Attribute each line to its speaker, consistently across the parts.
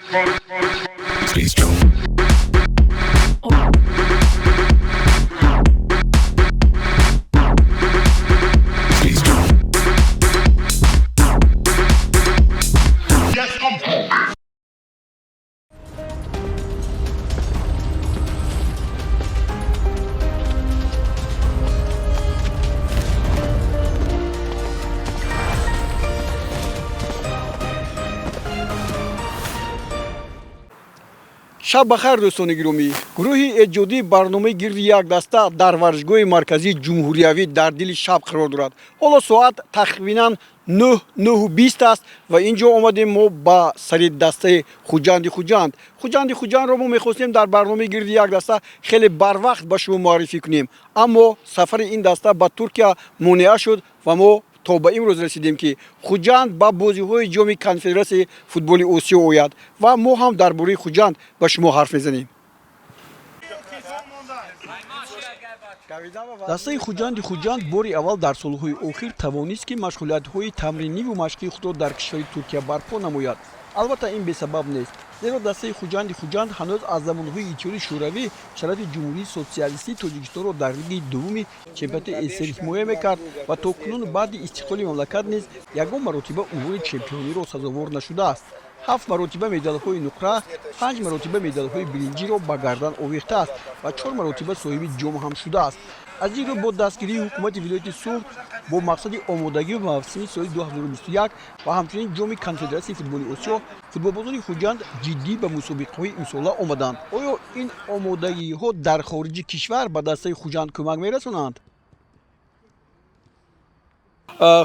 Speaker 1: Please don't. Please don't.
Speaker 2: Yes, I'm home.
Speaker 3: Шаб ба хайр, дӯстони гиромӣ. Гурӯҳи эҷодии барномаи «Гирди як даста» дар варзишгоҳи марказии ҷумҳуриявӣ дар дили шаб қарор дорад. Ҳоло соат тахминан 9:20 аст ва ин ҷо омадем мо ба сари дастаи Хуҷанди Хуҷанд. Хуҷанди Хуҷандро мо мехостем дар барномаи «Гирди як даста» хеле барвақт ба шумо муаррифӣ кунем, аммо сафари ин даста ба Туркия монеа шуд ва мо то ба имрӯз расидем, ки Хуҷанд ба бозиҳои Ҷоми Конфедератсияи футболи Осиё ояд ва мо ҳам дар бораи Хуҷанд ба шумо ҳарф мезанем. Дастаи Хуҷанди Хуҷанд бори аввал дар солҳои охир тавонист, ки машғулиятҳои тамриниву машқии худро дар кишвари Туркия барпо намояд. Албатта, ин бесабаб нест, зеро дастаи Хуҷанди Хуҷанд ҳанӯз аз замонҳои Иттиҳоди Шӯравӣ шарафи Ҷумҳурии Социалистии Тоҷикистонро дар лигаи дуввуми чемпионати СССР ҳимоя мекард ва то кунун баъди истиқлоли мамлакат низ ягон маротиба унвони чемпиониро сазовор нашудааст. Ҳафт маротиба медалҳои нуқра, панҷ маротиба медалҳои биринҷиро ба гардан овехтааст ва чор маротиба соҳиби ҷом ҳам шудааст. Аз ин рӯ, бо дастгирии ҳукумати вилояти Суғд бо мақсади омодагӣ ба мавсими соли 2021 ва ҳамчунин Ҷоми Конфедератсияи футболи Осиё футболбозони Хуҷанд ҷиддӣ ба мусобиқаҳои имсола омаданд. Оё ин омодагиҳо дар хориҷи кишвар ба дастаи Хуҷанд кӯмак мерасонанд?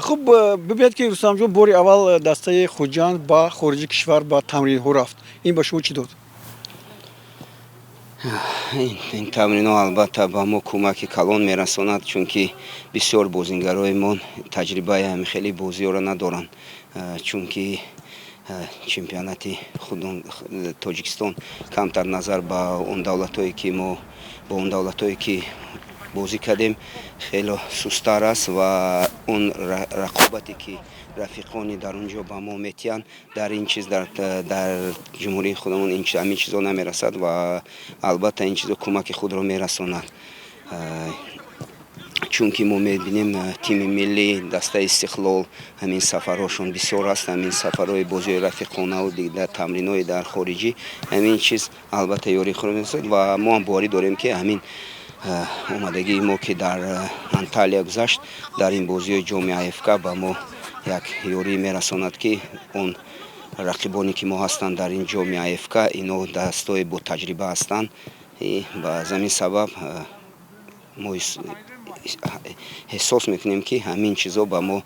Speaker 3: Хуб, бибинед, ки Рустамҷон, бори аввал дастаи Хуҷанд ба хориҷи кишвар ба тамринҳо рафт. Ин ба шумо чӣ дод?
Speaker 4: Ин тамринҳо албатта ба мо кӯмаки калон мерасонад, чунки бисёр бозингарои мо таҷрибаи ҳамин хели бозиҳоро надоранд, чунки чемпионати Тоҷикистон камтар назар ба он давлатҳое, ки мо бо он давлатҳое, ки бозӣ кардем, хело сусттар аст ва он рақобате, ки рафиқони дар он ҷо ба мо метиҳанд, дар ин чиз дар ҷумҳурии худамон ҳамин чизо намерасад ва албатта ин чизо кӯмаки худро мерасонад, чунки мо мебинем, тими миллӣ, дастаи Истиқлол, ҳамин сафарҳошон бисёр аст, ҳамин сафарҳои бозиҳои рафиқонаву тамринҳои дар хориҷӣ. Ҳамин чиз албатта ёрии худро мерасонад ва мо ҳам боварӣ дорем, ки ҳамин омадагии мо, ки дар Анталия гузашт, дар ин бозиҳои ҷоми АФК ба мо як ёрӣ мерасонад, ки он рақибоне, ки мо ҳастанд дар ин ҷоми АФК, ино дастҳои ботаҷриба ҳастанд. Ба аз ҳамин сабаб мо эҳсос мекунем, ки ҳамин чизо ба мо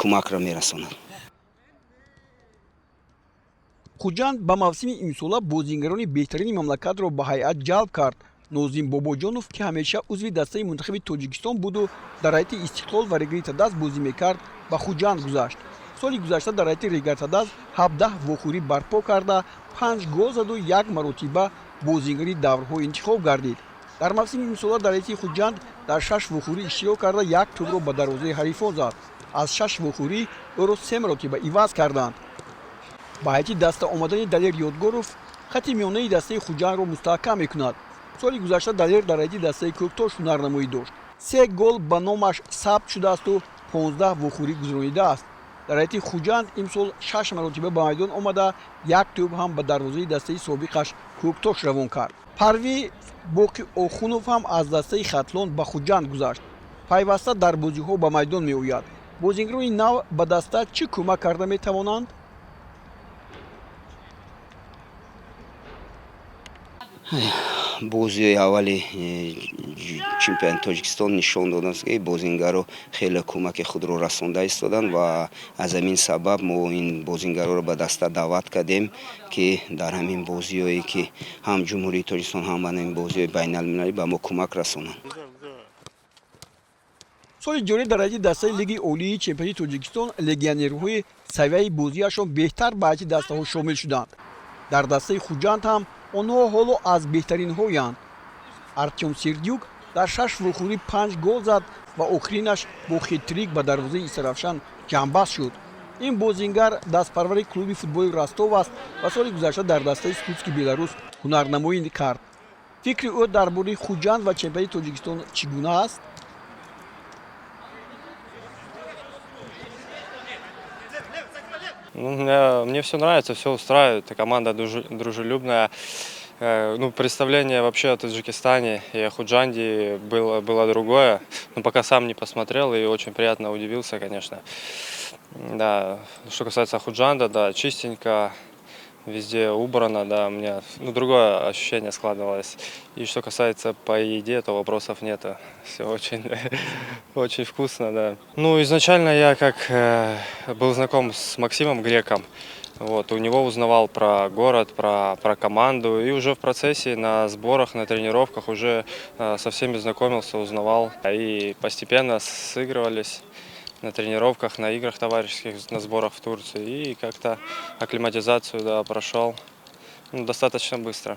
Speaker 4: кӯмакро мерасонад.
Speaker 3: Хуҷанд ба мавсими имсола бозингарони беҳтарини мамлакатро ба ҳайат ҷалб кард. Нозим Бобоҷонов, ки ҳамеша узви дастаи мунтахаби Тоҷикистон буду дар ҳайати Истиқлол ва Регар-ТадАЗ бозӣ мекард, ба Хуҷанд гузашт. Соли гузашта дар ҳайати Регар-ТадАЗ 17 вохӯрӣ барпо карда, панҷ гол заду як маротиба бозингари даврҳо интихоб гардид. Дар мавсими имсола дар ҳайати Хуҷанд дар шаш вохӯрӣ иштирок карда, як тӯбро ба дарвозаи ҳарифон зад. Аз шаш вохӯрӣ ӯро се маротиба иваз карданд. Ба ҳайати даста омадани Далер Ёдгоров хати миёнаи дастаи Хуҷандро мустаҳкам мекунад. Соли гузашта Далер дар ҳайати дастаи Кӯктош ҳунарнамоӣ дошт. Се гол ба номаш сабт шудаасту 15 вохӯрӣ гузаронидааст. Дар ҳайати Хуҷанд имсол шаш маротиба ба майдон омада, як тӯб ҳам ба дарвозаи дастаи собиқаш Кӯктош равон кард. Парви Боқи Охунов ҳам аз дастаи Хатлон ба Хуҷанд гузашт. Пайваста дар бозиҳо ба майдон меояд. Бозингарони нав ба даста чӣ кӯмак карда метавонанд?
Speaker 4: Бозиҳои аввали чемпионати Тоҷикистон нишон додааст, ки бозингаро хеле кӯмаки худро расонда истоданд ва аз ҳамин сабаб мо ин бозингароро ба даста даъват кардем, ки дар ҳамин бозиҳое, ки ҳам Ҷумҳурии Тоҷикистон, ҳам ҳамин бозиҳои байналмилалӣ ба мо кӯмак расонанд.
Speaker 3: Соли ҷорӣ дар ҳайати дастаи Лигаи олии чемпионати Тоҷикистон легионерҳои савияи бозиашон беҳтар ба ҳайати дастаҳо шомил шуданд. Дар дастаи Хуҷанд ҳам онҳо ҳоло аз беҳтаринҳоянд. Артём Сердюк дар шаш вохӯрӣ панҷ гол зад ва охиринаш бо хет-трик ба дарвозаи Истаравшан ҷамъбаст шуд. Ин бозингар дастпарвари клуби футболи Ростов аст ва соли гузашта дар дастаи Слутски Беларус ҳунарнамоӣ кард. Фикри ӯ дар бораи Хуҷанд ва чемпионати Тоҷикистон чӣ гуна аст?
Speaker 5: Ну, мне все нравится, все устраивает. Команда дружелюбная. Ну, представление вообще о Таджикистане и о Худжанде было другое. Но пока сам не посмотрел и очень приятно удивился, конечно. Да, что касается Худжанда, да, чистенько, везде убрано, да, у меня, ну, другое ощущение складывалось. И что касается по еде, то вопросов нету. Все очень, очень вкусно, да. Ну, изначально я как был знаком с Максимом Греком, вот, у него узнавал про город, про команду, и уже в процессе на сборах, на тренировках уже со всеми знакомился, узнавал. И постепенно сыгрывались на тренировках, на играх товарищеских, на сборах в Турции. И как-то акклиматизацию, да, прошел, ну, достаточно быстро.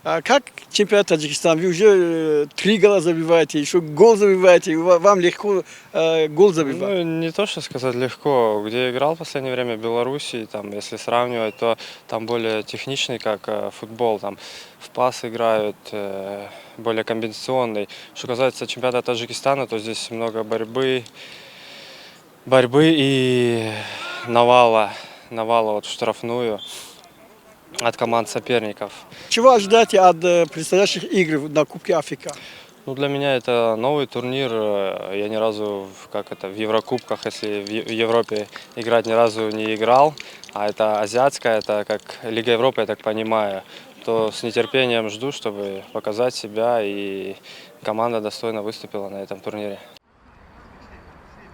Speaker 3: А как чемпионат Таджикистана? Вы уже 3 гола забиваете, еще гол забиваете, вам легко гол забивать?
Speaker 5: Ну, не то, что сказать легко. Где играл в последнее время в Беларуси, там, если сравнивать, то там более техничный, как футбол, там в пас играют, более комбинационный. Что касается чемпионата Таджикистана, то здесь много борьбы и навала вот в штрафную от команд соперников.
Speaker 3: Чего ожидаете от предстоящих игр на Кубке Африка?
Speaker 5: Ну, для меня это новый турнир. Я ни разу, в Еврокубках, если в Европе играть, ни разу не играл. А это азиатская, это как Лига Европы, я так понимаю. То с нетерпением жду, чтобы показать себя, и команда достойно выступила на этом турнире.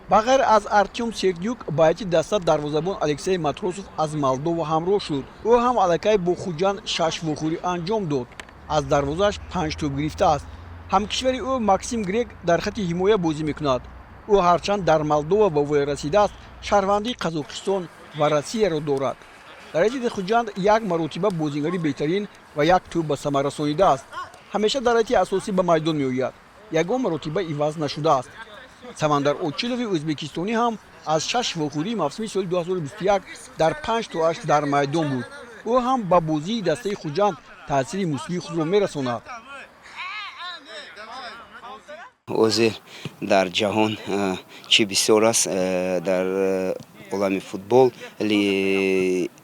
Speaker 3: Ба ғайр аз Артём Сердюк ба ҳайати даста дарвозабон Алексей Матросов аз Молдова ҳамроҳ шуд. Ӯ ҳам аллакай бо Хуҷанд 6 вохӯрӣ анҷом дод. Аз дарвозааш 5 тӯб гирифтааст. Ҳамкишвари ӯ Максим Грек дар хати ҳимоя бозӣ мекунад. Ӯ ҳарчанд дар Молдова ба воя расидааст, шаҳрвандии Қазоқистон ва Россияро дорад. Дар ҳайати Хуҷанд як маротиба бозигари беҳтарин ва як тӯб ба самар расонидааст. Ҳамеша дар ҳайати асосӣ ба майдон меояд. Ягон маротиба иваз нашудааст. Самандар Очилови ӯзбекистонӣ ҳам аз 6 вохӯрии мавсими соли 2021 дар 5 то 8 дар майдон буд. Ӯ ҳам ба бозии дастаи Хуҷанд таъсири мусбии худро мерасонад.
Speaker 4: Ҳозир дар ҷаҳон чӣ бисёр аст, дар олами футбол,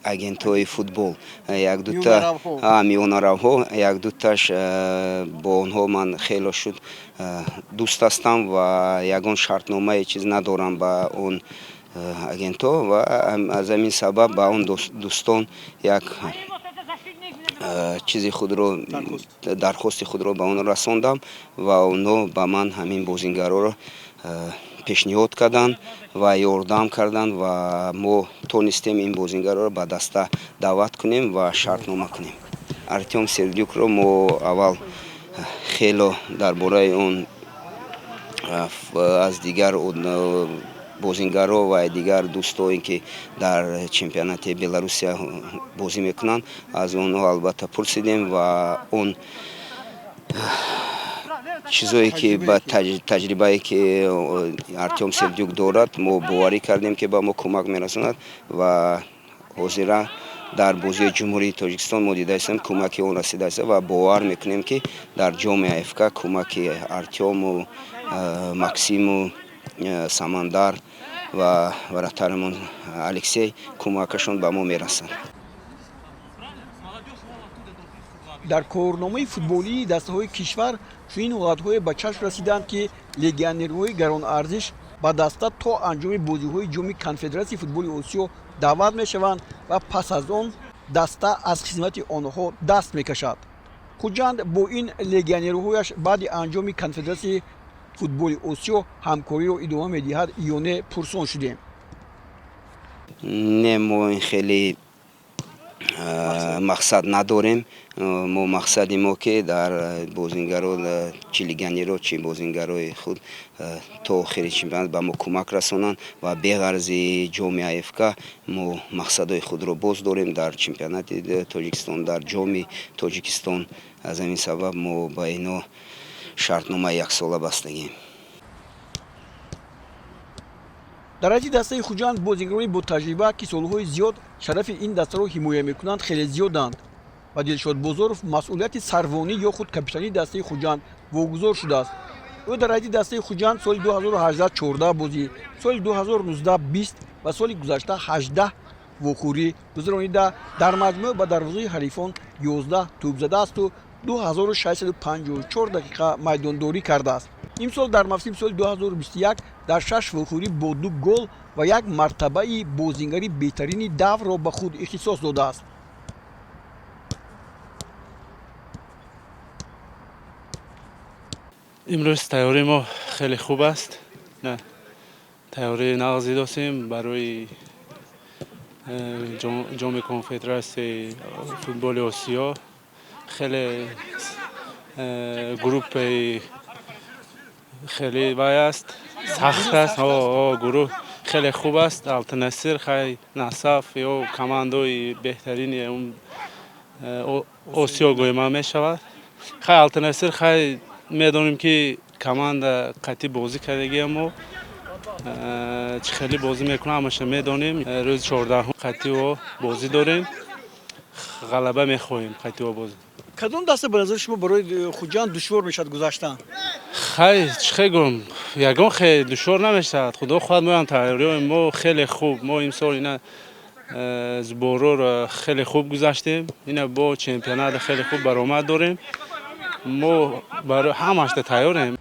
Speaker 4: агентҳои футбол як-дута миёнаравҳо, як-дуташ бо онҳо ман хело шуд дӯст ҳастам ва ягон шартномае чиз надорам ба он агентҳо ва аз ҳамин сабаб ба он дӯстон як чизи худро, дархости худро ба он расондам ва онҳо ба ман ҳамин бозингароро пешниҳод карданд ва ёрдам карданд ва мо тонистем ин бозингароро ба даста даъват кунем ва шартнома кунем. Артём Сердюкро мо аввал хело дар бораи он аз дигар бозингаро ва дигар дӯстое ки дар чемпионати Беларусия бозӣ мекунанд, аз онҳо албатта пурсидем ва он чизое ки ба таҷрибае ки Артём Сердюк дорад, мо боварӣ кардем ки ба мо кӯмак мерасонад ва ҳозира дар бозии Ҷумҳурии Тоҷикистон мо дидаистем кӯмаки он расидааст ва бовар мекунем ки дар ҷоми АФК кӯмаки Артёму, Максиму, Самандар ва вратарамон Алексей кӯмакашон ба мо мерасад.
Speaker 3: Дар корномаи футболии дастаҳои кишвар чунин ҳолатҳое ба чашм расиданд, ки легионерҳои гаронарзиш ба даста то анҷоми бозиҳои ҷоми Конфедератсияи футболи Осиё даъват мешаванд ва пас аз он даста аз хизмати онҳо даст мекашад. Хуҷанд бо ин легионерҳояш баъди анҷоми Конфедератсияи футболи Осиё ҳамкориро идома медиҳад ё не, пурсон шудем.
Speaker 4: Не, мо ин хеле мақсад надорем. Мо мақсади мо ки дар бозингаро, чи легионеро, чи бозингарои худ то охири чемпионат ба мо кӯмак расонанд ва беғарзи ҷоми АФК мо мақсадҳои худро боз дорем дар чемпионати Тоҷикистон, дар ҷоми Тоҷикистон. Аз ҳамин сабаб мо ба ино шартномаи яксола бастагем.
Speaker 3: Дар ҳайати дастаи Хуҷанд бозингарони бо таҷриба, ки солҳои зиёд шарафи ин дастаро ҳимоя мекунанд, хеле зиёданд ва Дилшод Бозоров масъулияти сарвонӣ ё худ капитании дастаи Хуҷанд вогузор шудааст. Ӯ дар ҳайати дастаи Хуҷанд соли 2018 14 бозӣ, соли 2019 20 ва соли гузашта 18 вохӯрӣ гузаронида, дар маҷмӯъ ба дарвозаи ҳарифон 11 тӯб задаасту 2654 дақиқа майдондорӣ кардааст. Имсол дар мавсими соли 2021 дар 6 вохӯрӣ бо 2 гол ва як мартабаи бозингари беҳтарини даврро ба худ ихтисос додааст.
Speaker 6: Имрӯз тайёрии мо хеле хуб аст. Тайёрии нағзе доштем барои ҷоми конфедератсияи футболи Осиё. Хеле группаи хеле вай аст, сахт аст. Гурӯҳ хеле хуб аст. Алтынасир, хай, Насаф ё командаи беҳтарини Осиё гӯема мешавад. Хай, Алтынасир, хай, медонем, ки команда қатъӣ бозӣ кардагиам, мо чӣ хеле бозӣ мекунам, ҳамаша медонем. Рӯзи 14-ум қатъи о бозӣ дорем, ғалаба мехоҳем қатъи о бозӣ.
Speaker 3: Кадом даста ба назари шумо барои Хуҷанд душвор мешавад гузаштан?
Speaker 6: Хай, чӣ хел гӯм, ягон хел душвор намешавад, худо хоҳад. Моям тайёриҳои мо хеле хуб. Мо имсол ина сборҳоро хеле хуб гузаштем, ина бо чемпионата хеле хуб баромад дорем. Мо барои ҳамашта тайёрем.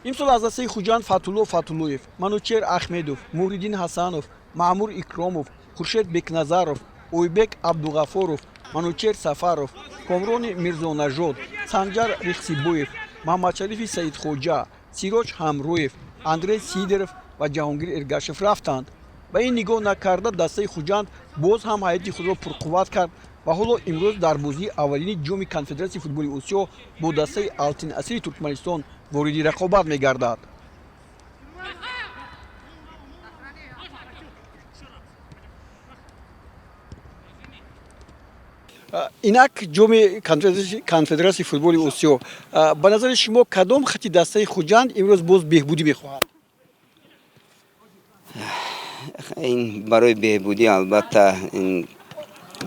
Speaker 3: Имсол аз дастаи Хуҷанд Фатулло Фатуллоев, Манучер Ахмедов, Муҳриддин Ҳасанов, Маъмур Икромов, Хуршед Бекназаров, Ойбек Абдуғафоров, Манучер Сафаров, Комрони Мирзонажод, Санҷар Рихсибоев, Маҳамадшарифи Саидхоҷа, Сироҷ Ҳамроев, Андрей Сидоров ва Ҷаҳонгир Эргашев рафтанд. Ба ин нигоҳ накарда, дастаи Хуҷанд боз ҳам ҳайати худро пурқувват кард ва ҳоло имрӯз дар бозии аввалини ҷоми конфедератсияи футболи Осиё бо дастаи Алтин Асири Туркманистон вориди рақобат мегардад. Инак ҷоми конфедератсияи футболи Осиё, ба назари шумо, кадом хати дастаи Хуҷанд имрӯз боз беҳбудӣ мехоҳад?
Speaker 4: Ин барои беҳбудӣ, албатта, ин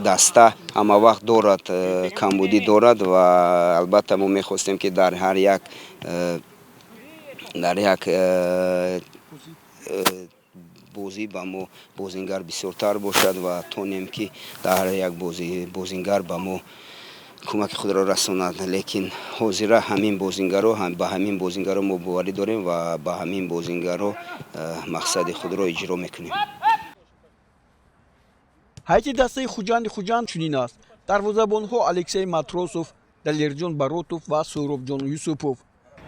Speaker 4: даста ҳама вақт дорад, камбудӣ дорад ва албатта мо мехостем, ки дар ҳар як бозӣ ба мо бозингар бисёртар бошад ва тонем, ки дар ҳар як бозӣ бозингар ба мо кӯмаки худро расонад. Лекин ҳозира ҳамин бозингаро, ба ҳамин бозингаро мо боварӣ дорем ва ба ҳамин бозингаро мақсади худро иҷро мекунем.
Speaker 3: Ҳайати дастаи Хуҷанди Хуҷанд чунин аст: дарвозабонҳо Алексей Матросов, Далерҷон Баротов ва Суҳробҷон Юсупов,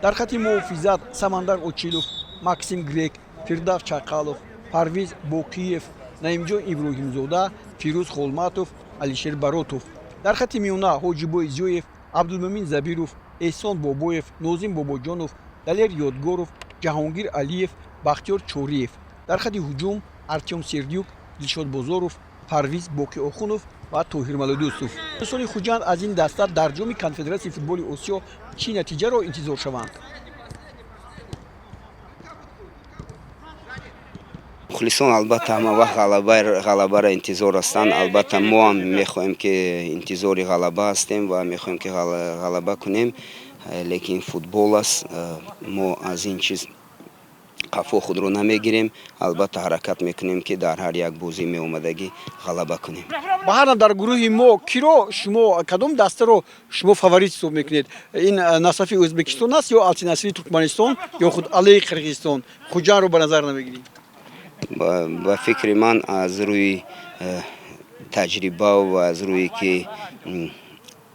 Speaker 3: дар хати муҳофизат Самандар Очилов, Максим Грек, Фирдавс Чақалов, Парвиз Боқиев, Наимҷон Иброҳимзода, Фирӯз Холматов, Алишер Баротов, дар хати миёна Ҳоҷибой Зиёев, Абдулмӯмин Забиров, Эҳсон Бобоев, Нозим Бобоҷонов, Далер Ёдгоров, Ҷаҳонгир Алиев, Бахтиёр Чориев, дар хати ҳуҷум Артём Сердюк, Дилшод Бозоров, Парвиз Боқиохунов ва Тоҳир Малудустов. Дӯстони Хуҷанд аз ин даста дар ҷоми конфедератсияи футболи Осиё чӣ натиҷаро интизор шаванд?
Speaker 4: Мухлисон, албатта, ҳама вақт ғалабаро интизор ҳастанд. Албатта, мо ҳам мехоҳем, ки интизори ғалаба ҳастем ва мехоҳем, ки ғалаба кунем, лекин футбол аст, мо аз ин чиз қафо худро намегирем. Албатта, ҳаракат мекунем, ки дар ҳар як бозӣ меомадагӣ ғалаба кунем.
Speaker 3: Ба ҳар дар гурӯҳи мо киро шумо, кадом дастаро шумо фаворит ҳисоб мекунед? Ин Насафи Ӯзбекистон аст ё Алтинасири Туркманистон ё худ Алаи Қирғизистон? Хуҷандро ба назар намегирем.
Speaker 4: Ба фикри ман, аз рӯи таҷриба ва аз рӯе ки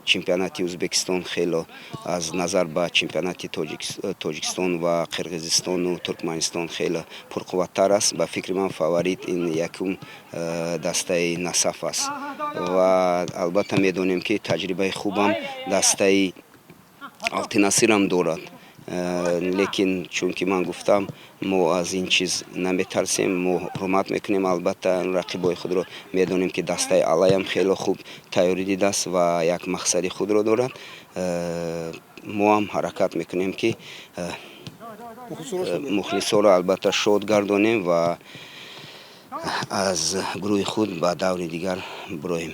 Speaker 4: чемпионати Ӯзбекистон хело аз назар ба чемпионати Тоҷикистон ва Қирғизистону Туркманистон хеле пурқувваттар аст, ба фикри ман, фаворит ин якум дастаи Насаф аст. Ва албатта медонем, ки таҷрибаи хубам дастаи Алтинасирам дорад. Лекин чунки ман гуфтам, мо аз ин чиз наметарсем, мо ҳурмат мекунем, албатта, рақибои худро. Медонем, ки дастаи Алайам хело хуб тайёрӣ дидааст ва як мақсади худро дорад. Мо ҳам ҳаракат мекунем, ки Мухлисоро албатта шод гардонем ва аз гурӯҳи худ ба даври дигар бироем.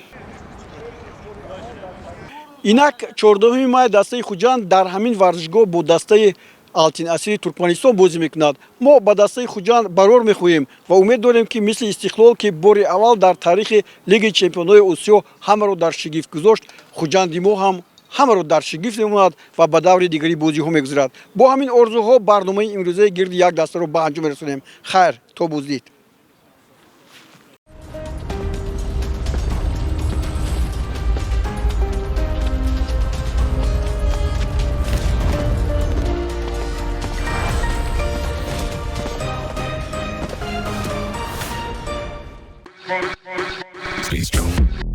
Speaker 3: Инак, 14 май дастаи Хуҷанд дар ҳамин варзишгоҳ бо дастаи Алтин Асири Туркманистон бозӣ мекунад. Мо ба дастаи Хуҷанд барор мехоҳем ва умед дорем, ки мисли Истиқлол, ки бори аввал дар таърихи Лигаи чемпионҳои Осиё ҳамаро дар шигифт гузошт, Хуҷанди мо ҳам ҳамаро дар шигифт мемонад ва ба даври дигари бозиҳо мегузарад. Бо ҳамин орзуҳо барномаи имрӯзаи Гирди як дастаро ба анҷом мерасонем. Хайр, то боздид.
Speaker 1: Please don't.